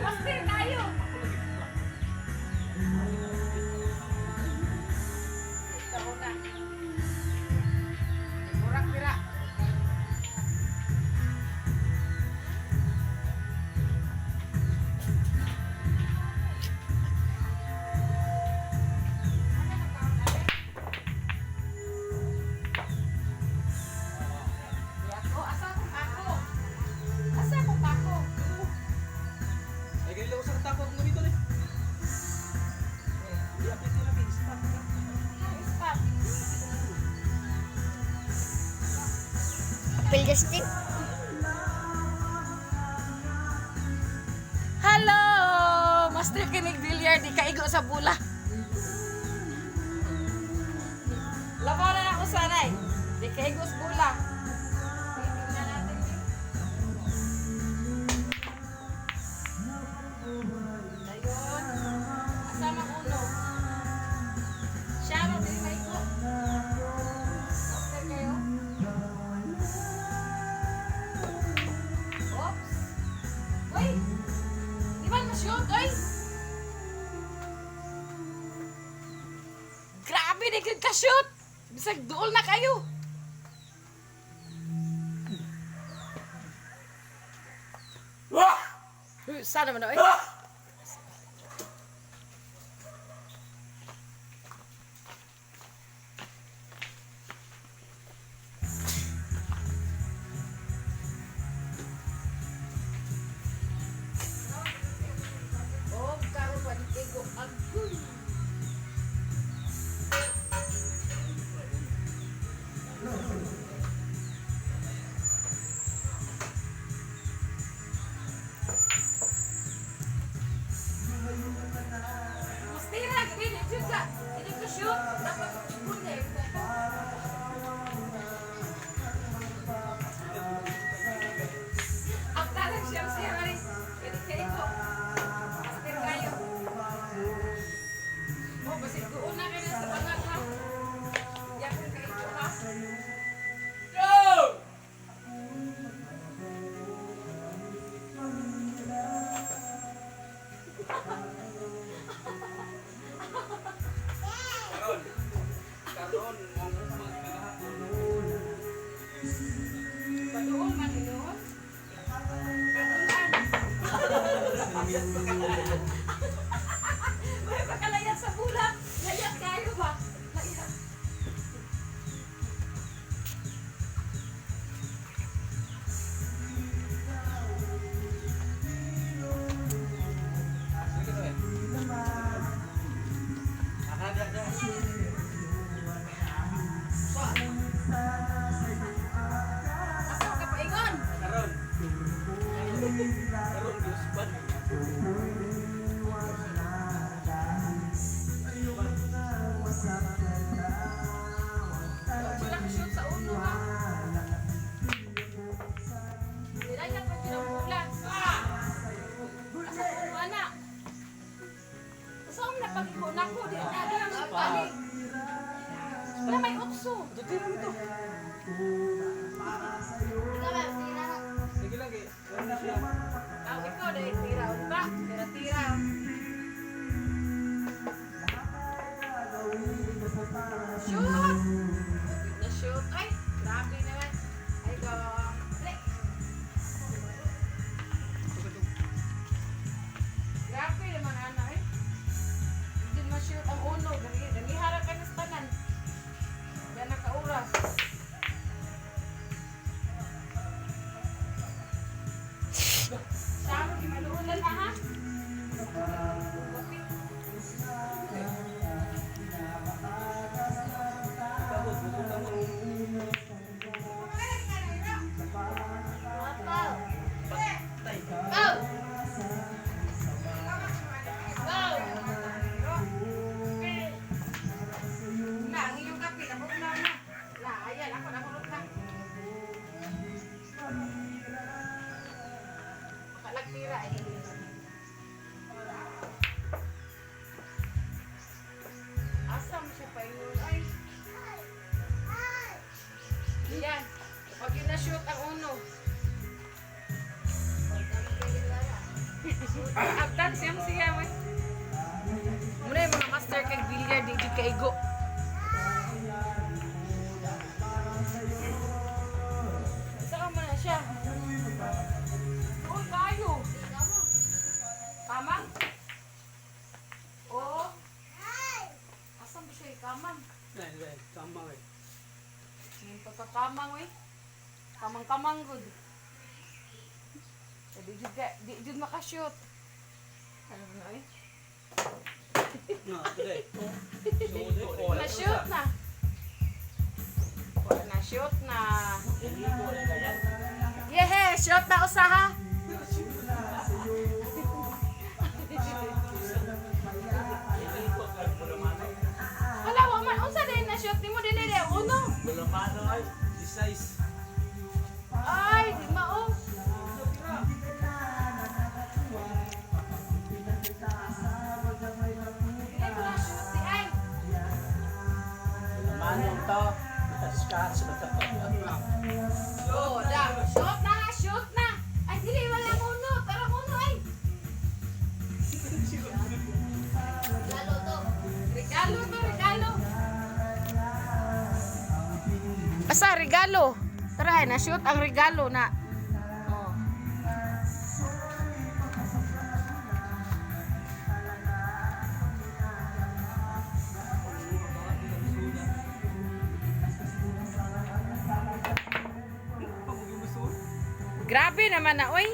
Master kayo. Ikaw na. Burak dira. Ako, asa akong ako? Asa akong tako? Ay, ganito ko sa takot ng dito ni. Hindi apit nila kay spot ka. Stop. Apil Justin. Hello! Master kinig billiard, di kaigo sa bula. Labaw na ako sanay. Di kaigo sa bula. Titingnan natin. Ayun. Asama uno. Siya mo, di maigo. Master kayo. Oops. Uy! Di ba na-shoot, oy? Grabe, di ka ka-shoot! Bisag duol na kayo! Uy, sana man, oy. Oh, karon pa di kay agoy. Mas tira, gini, juga. Ini ko shoot. Dapat bunde. Ang talang siya siya rin. Kini kay ko. Master kayo. Oh, basig ko una kayo sa bangag ha. Yakon kay ko ha. Go! Karon. Karon mo magkahapon. Paduol man inon. Padulan. May pagkalayat sa bula. Layat kayo ba? Layat. Sige to eh. Akala da. Asa ka paingon? Karon. Karon giusban. Sila ka shoot sa uno ha. Nilayat pa yun ang bula. Asa ko uno ana? Asa mo na pag-igo na ko? Di na di ang sukali. Wala may utso. Tutira nito. Sige lang eh. Wala na siya. Aw, ikaw dahil tira unta. Tira tira. Shoot! Na shoot. Ay, grabe naman. Ay, go. Dali. Grabe naman ana eh. Hindi ma-shoot ang uno. Dali, dali harap ka na sa tanan. Yan nakauras. Sama, di maluulan na ha? Okay. Kamot, bukod kamot. Patay. Go! Go! Na, ang iyong kape, ako na na. Na, ayan, ako na, ako na. Makalagtira eh. Asa mo siya pa yun? Ay. Yan. Pag yun na-shoot ang uno. Abtan siyam siya mo. Muna yung mga master kay billiard di jud kaigo. Saan mo na siya? Uy, kayo. Kamang? Oo. Asan ba siya kamang? Dahil, dahil. Kamang eh. Yung pagkakamang, eh. Kamang-kamang, good. Eh, di jud di jud makashoot. Ano ba na, eh? Na, today. Oh, Na-shoot na. Wala na, shoot na. Yehe, shoot na usa ha. Hala, wa man unsa din na shoot nimo dinhi di uno. Bulamano ay. Size. Ay, di mao. Hindi ko na shoot di ay. Bulamano ang tao. Scotch ba ito? Oh, da. Shoot na, ha, shoot na. Ay, dili wala uno. Tara uno ay. Lalo to. Regalo to, regalo. Asa regalo? Tara, na shoot ang regalo na. Oh. Grabe naman na, oy.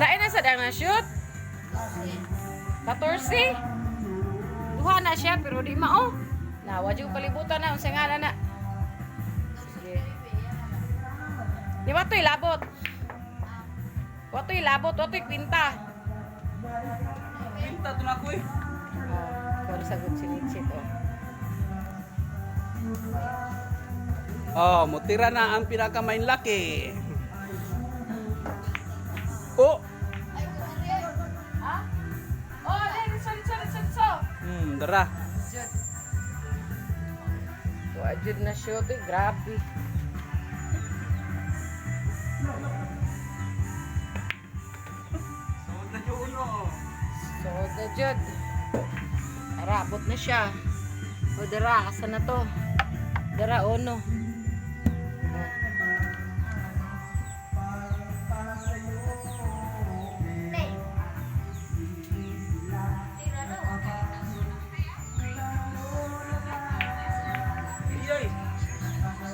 Lain na sa dang na shoot. 14. Duha na siya pero di mao. Na wa jud kalibutan na unsa nga na. Sige. Di ba to'y labot? Wa to'y labot, wa to'y kwinta. Pinta to na ako eh. Oh, ikaw sagot si Richie oh. Oh, mutira na ang pinakamain laki. Oh. Ha? Oh, dali, sorry, sorry, sorry, sorry. Dara. Jud. Wa jud na shoot, eh, grabe. Suod na yung uno. So, the jud. Tara, abot na siya. O, dara, asa na to? Dara, ono. Nay. Tira daw. Iyay.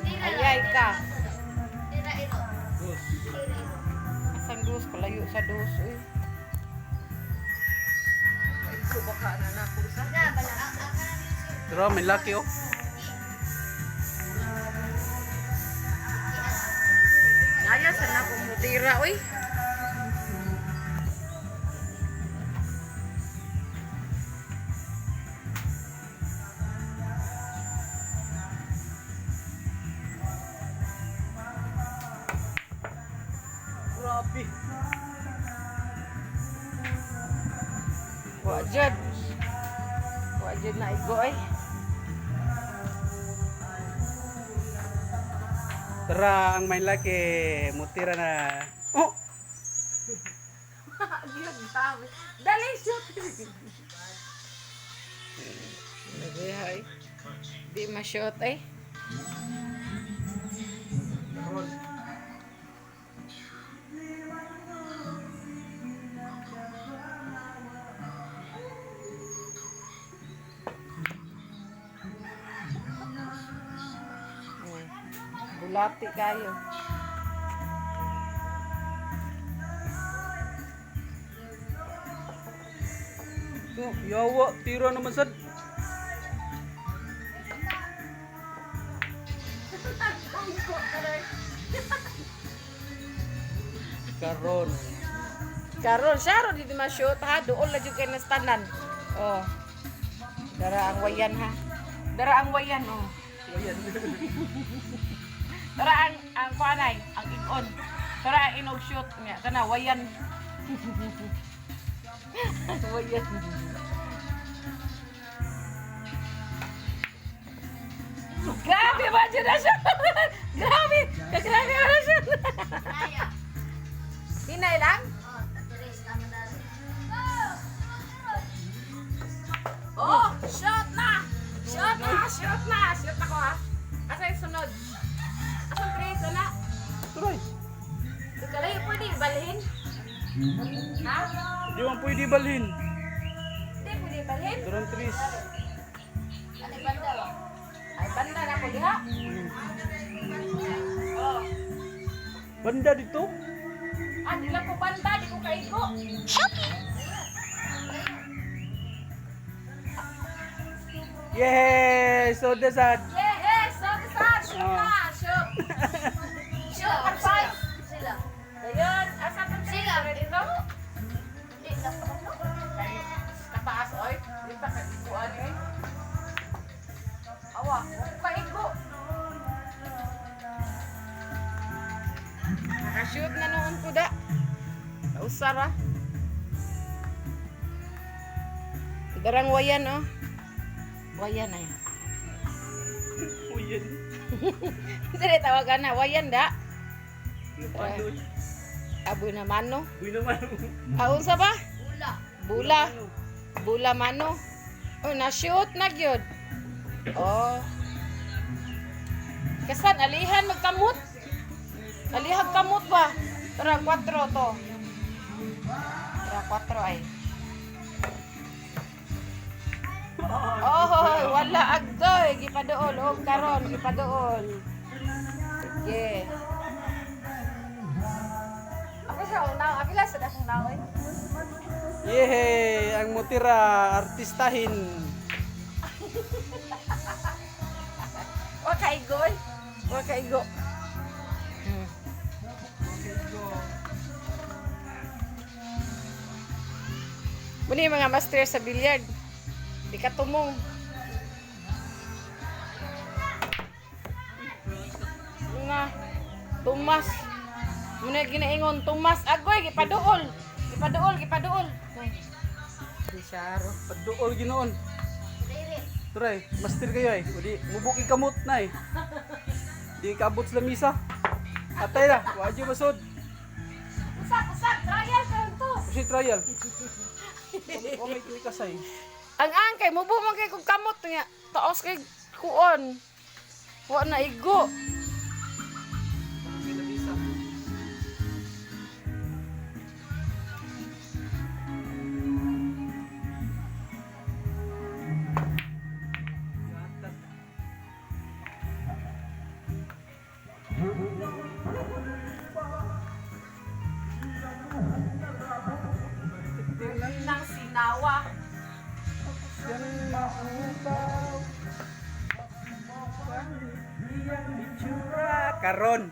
Tira daw. Ayay ka. Tira ito. Dos. Tira ito. Asang dos? Palayo sa dos, eh. Ay, baka na na ako sa. Na, bala. Ang kanang Dara, may laki oh. Naya, sana ako mutira, oy. Grabe. Wajud. Wajud na igo, eh. Tara, ang may laki. Mutira na. Oh! Yun, dami. Dali, shoot! Grabe, hay. Di ma-shoot, eh. Bulati kayo. Oh, yawa, tira naman sad. Karon. Karon, siya ron dito ma-shoot ha. Doon la jud kay nastanan. Oh. Dara ang wayan ha. Dara ang wayan oh. Wayan. Dara ang kuanay, ang igon. Dara ang inog shoot nga kana wayan. Wayan. Grabe ba dyan na siya? Grabe! Kagrabe ba na siya? Naya. Hinay lang? Oh, taturis naman na. Oh, shot na! Shot na! Shot na! Shot ako ha. Asa yung sunod? Asang tres, ana? Turay. Di ka layo pwede balhin? Ha? Di man pwede balhin. Di pwede balhin? Durang tres. Ano banda ba? Ay, banda na ko diha. Oh. Banda dito. Ah, di lang ko banda, di ko kaigo. Yay! So desad. Yeah, yeah, so sad. Shoot na, shoot. Shoot, ang five. Sila. Ayun, asa kang tres? Sila. Dito? Hindi na pa. Kataas, oy. Di pa kaiguan eh. Awa, huwag kaigo. Nakashoot na noon ko da. Kausara. Darang wayan oh. Wayan ay. Uyan. Dili tawagan na wayan da. Napanoy. Aboy na mano. Buy naman. Aun sa ba? Ula. Bula. Bula mano. Oh, na-shoot na gyud. Oh. Kasan alihan magkamot? Alihag kamot ba? Tara, 4 to. Tara, 4 ay. Oh, wala agdoy. Gipadool. Oh, karon, gipadool. Sige. Ako sa akong naon. Apila sa akong naon. Yay! Ang mutira, artistahin. Wa kaigo eh. Wa kaigo. Muni yung mga master sa billiard. Di ka tumong. Nga Tumas. Muna ginaingon Tumas agoy gipaduol. Gipaduol, gipaduol. Di siya ro. Pagduol ginoon. Dire. Turay, master kayo eh. Udi, mubuki kamot na eh. Di kaabot sa lamisa. Atay na, wadyo masod. Usap, usap, trial karon to. Kasi trial. O may kilikasay. Ang angkay, mubo man kay kog kamot nga. Taos kay kuon. Wa na igo. May lamisa. Nang sinawa. Karon,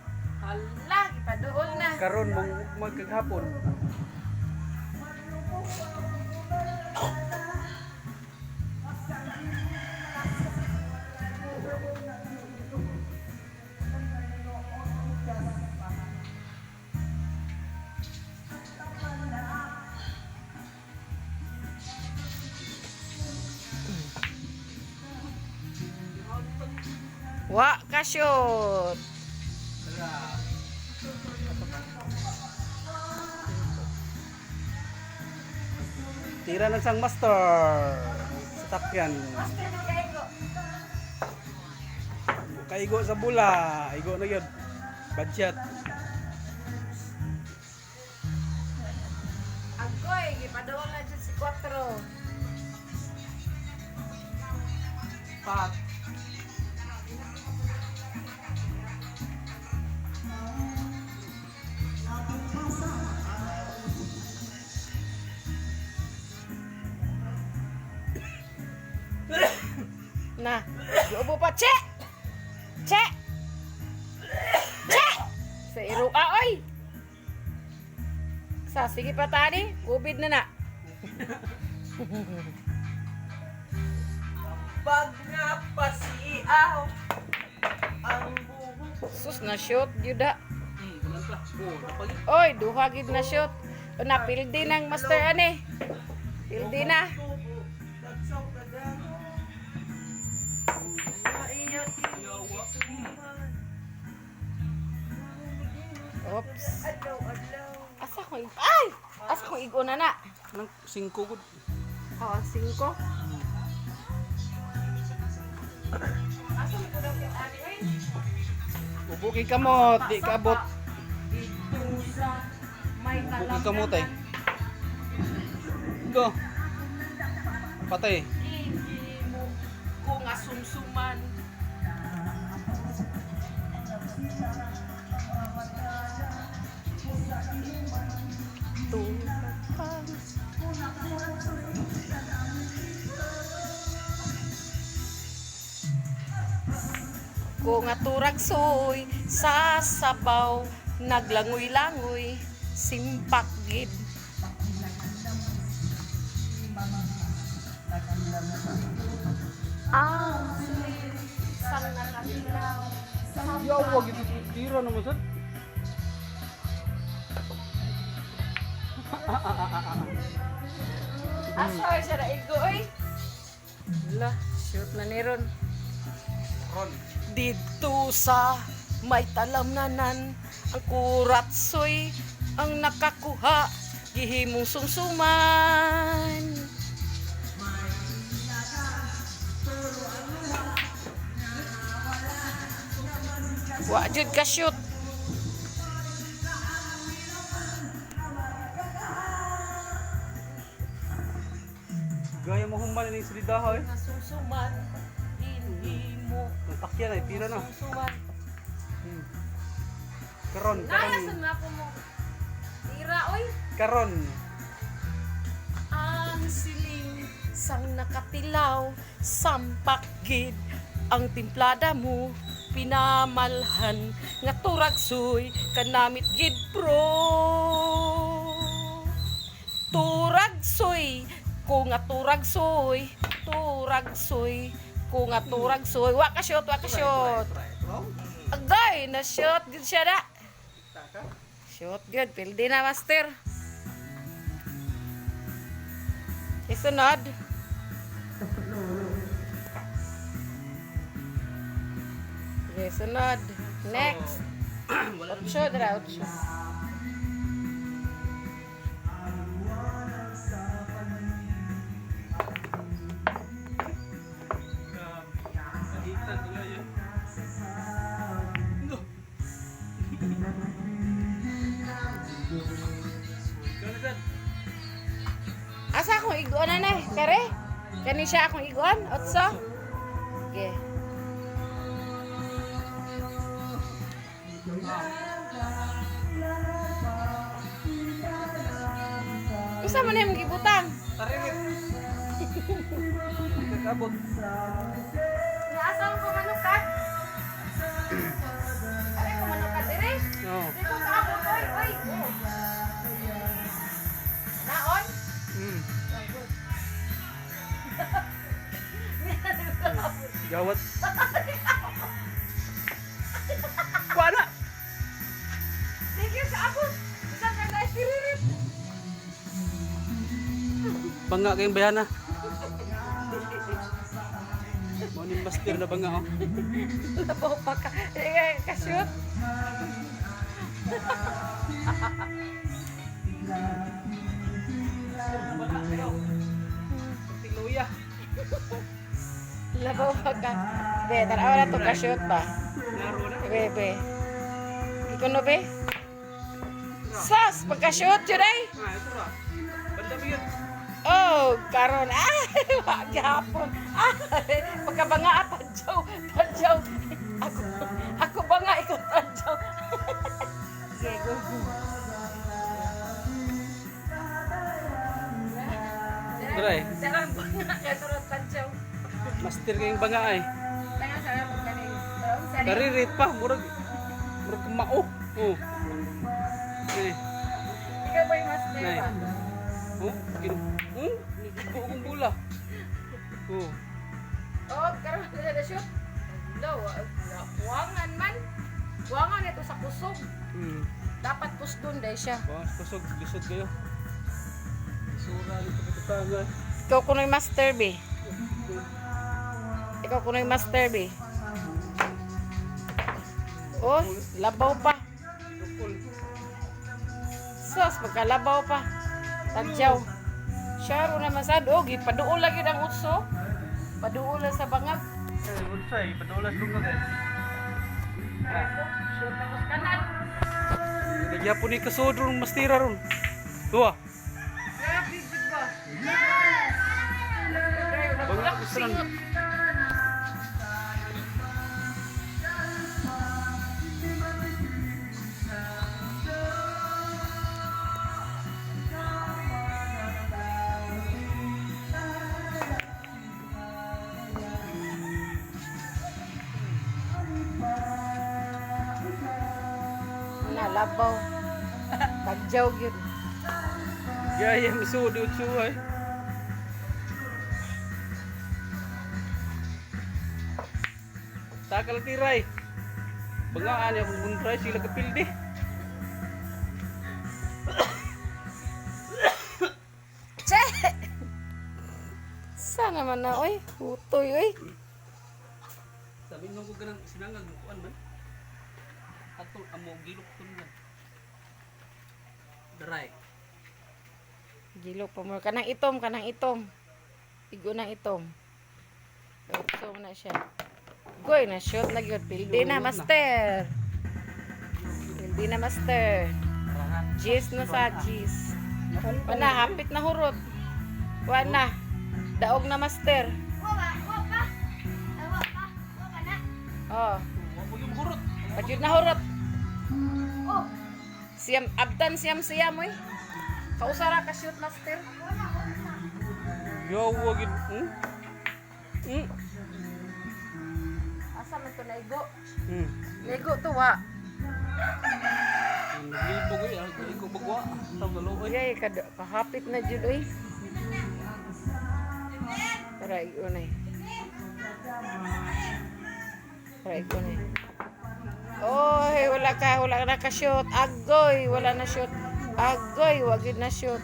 Hala, gipaduol na. karon mong magkaghapon. Wa ka shoot. Tira ng sang master sa takyan. Master di kaigo. Kaigo sa bula, igo na yun. Bad shot. Agoy, gipaduol na jud si 4. Pat. Na, giubo pa che. Che. Che. Sa iro ah, oy. Sa sige pa tani, COVID na na. Pag napasiaw ang buhok. Sus na shoot gyud da. Pa. Oh, napagi. Oy, duha gid na shoot. O, na pildi ng master ani. Pildi na. Tubo, dagsaw ka damo. Maiyak Yawa. ituman. Oops. Adlaw, adlaw. Asa kong ay! Asa kong igo na na. Anong 5 gud? Oo, 5. Asa mo ko daw kay ani oy? Ubuki kamot, di kaabot. Dito sa may Ubuki kamot ay. Go. Patay. Hindi mo ko nga sumsuman. Ko nga turag soy sa sabaw naglangoy-langoy simpak gid. Ang sang nakatilaw. Yawa gitu tira naman sad. Asa siya na igo oy. La, shoot na ni ron. Ron. Didto sa may talamnanan ang kuratsoy ang nakakuha gihimong sumsuman. Wa jud ka shoot. Gaya mo human ni silidaha eh. Nga sumsuman dinhimo Ang takyan ay tira na. sumsuman. Karon, Naya karon. sa mga mo. Tira oy. Karon. Ang siling sang nakatilaw, sampak gid ang timplada mo, pinamalhan nga turagsoy kanamit gid pro. Turagsoy ko nga turagsoy, turagsoy ko nga turagsoy. Wa ka shot, wa ka shot. Agay, na shot gid siya na. Shot gid, pildi na master. Isunod. Okay, sunod. Next. Otso, dra, otso. Sagitan ko yun. No. Ikaw na sad. Asa akong iguan na na, kare? Kani siya akong iguan? Otso? Okay. Unsa man imong gibutang? Taririt. Di ka kaabot. Asa ko manukat? Are ko manukat dire? Oo. Di ko kaabot oy, oy. Oh. Naon? Gawat. Wala. Thank you sa abot. Isa ka na tiririt. Banga kayong bayana. Mo ni master na banga oh. Labaw pa ka. Eh, kashoot. Tiluya. Labaw pa ka. Be, tarawa na to kashoot pa. Laro na. Be, be. Ikaw no, be? Sas, pagka-shoot yun ay. Ah, ito ra. Banda mo yun. Oh, karon. Ah, wa gihapon. Ah, pagkabanga ah, tadyaw, tadyaw. Ako, ako ba nga ikaw tadyaw? Sige, go. Dra eh. Sarang banga kay turot tadyaw. Master kayong banga ay. Tanga sarang kaning. Taririt pa murag murag mao. Oh. Eh. Ikaw ba yung master Nay. ba? Oh, kinu. Oh, igo akong bola. Oh. Oh, karon na na shoot. Lo, wangan man. Wangan ito sa kusog. Dapat pusdon dahil siya. Ba, kusog, lisod kayo. Lisura nito pitutanga. Ikaw kuno'y master B. Ikaw kuno'y master B. Oh, labaw pa. Dukol. Sos, magkalabaw pa. Tadyaw. Syaro na masad. Oh, gipaduol lagi ang utso. Paduol lang sa bangag. Eh, unsay padulas lungag eh. Shoot ako sa kanan. Nagyapon ni kasod ron mastira ron. Duwa. Grabe, jud ba? Bangag gusto ron. Na, labaw. Tadyaw gyud. Gaya masud utso ay. Takal tiray. Bangaan akong buntray sila kapildi. Che! Sana man na, oy. Hutoy, oy. Sabi nung ko ganang sinangag mo kuan man. Atol amo gilok tun man. Daray. Gilok pa mo. Kanang itom, kanang itom. Igo ng itom. Utso na siya. Goy, na shoot na gyud. Pildi na, master. Pildi na, master. Gis na sa gis. Wala, hapit na hurot. Wala na. Daog na, master. Wa wa pa. Ay, wa pa. Wa pa na. Oh, Wa mo yung hurot. padyud na hurot. Oh, Siyam, abtan siyam siyam, oy. Kausara ka shoot, master. Yo wagid. Hmm? Hmm. Asa man to naigo? Hmm. Naigo to wa. Naglibog ay, ah, dili ko bagwa. Tawag oy. Yay, kad kahapit na jud oy. Tara igo na. Tara igo na. Oy, wala ka, wala na ka shoot. Agoy, wala na shoot. Agoy, wag yun na shoot.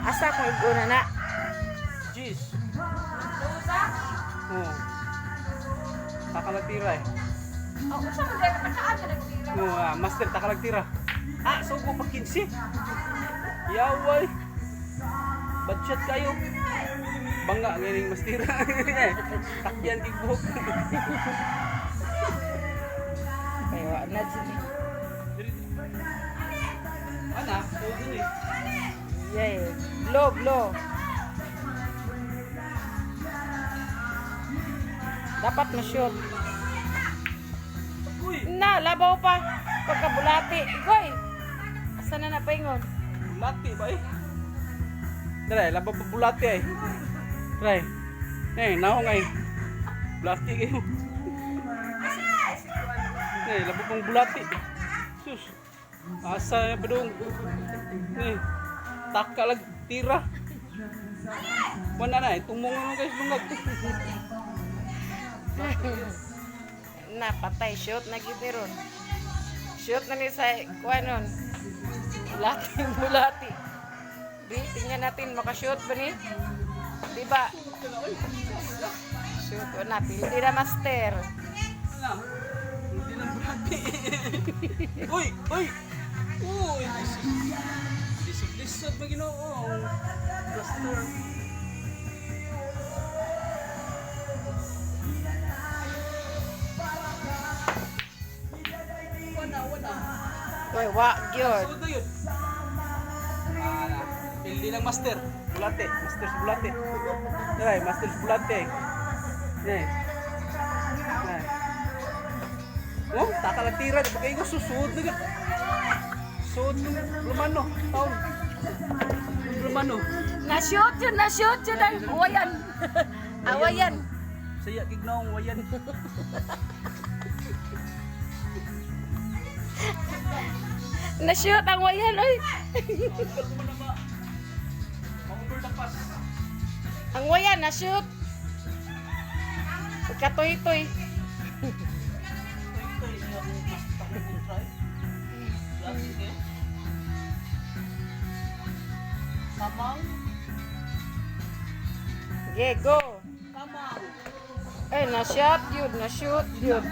Asa kung igo na na? Jeez. Oh. Takalag tira eh. Oh, usa man dai takaan ka nagtira. Oh, ah, master takalag tira. Ah, sugo pa 15. Yaway. Bad shot kayo. Bangga galing mastira. Takyan kig buhok. Kay wa na jud. Eh. Ana, sugo ni. Yay, blow blow. Dapat ma-shoot. Uy, Na, labaw pa. Pagkabulati. Goy! Asa na napaingon? bulati ba eh? Dre, labo pa bulati eh. Dre. Eh, naong ay. Bulati kayo. Eh, labo pang bulati. Sus. Asa na ba dong? Eh, taka lag tira. Wala na eh, tumong naman guys lungag. Na, patay. Shoot na gid ni ron. Shoot na ni sa kuha nun. Bulati, bulati. Di, tingnan natin. Makashoot ba ni? Di ba? Shoot na. Pildi na, master. Ano? Hindi lang bulati. Uy, uy. Uy, lisod-lisod ba Ginoo? Master. Wala, wala. Uy, wa, gyud. Sud na yun. Ah, pildi lang master. Bulate. Master sa bulate. Dai, master sa bulate. Ne. Ne. Oh, taka lang tira. Di ba kayo susud na yun? Sud na Lumano. Taon. Lumano. Na-shoot yun, na-shoot yun. Ang awayan. Awayan. Saya gignaong wayan. Na-shoot ang wayan, oy. Ma-over the pass. Ang wayan, na-shoot. Pagkatoy-toy. Ito yung mas takong kontra eh. Bulate kayo. Kamang. Okay, go. Kamang. Eh, na-shot yun, na-shoot yun.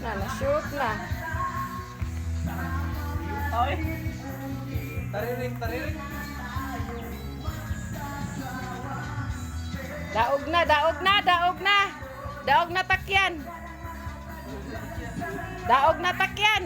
Na, na-shoot na. Ay. Taririk, taririk. Daog na, daog na, daog na. Daog na takyan. Daog na takyan.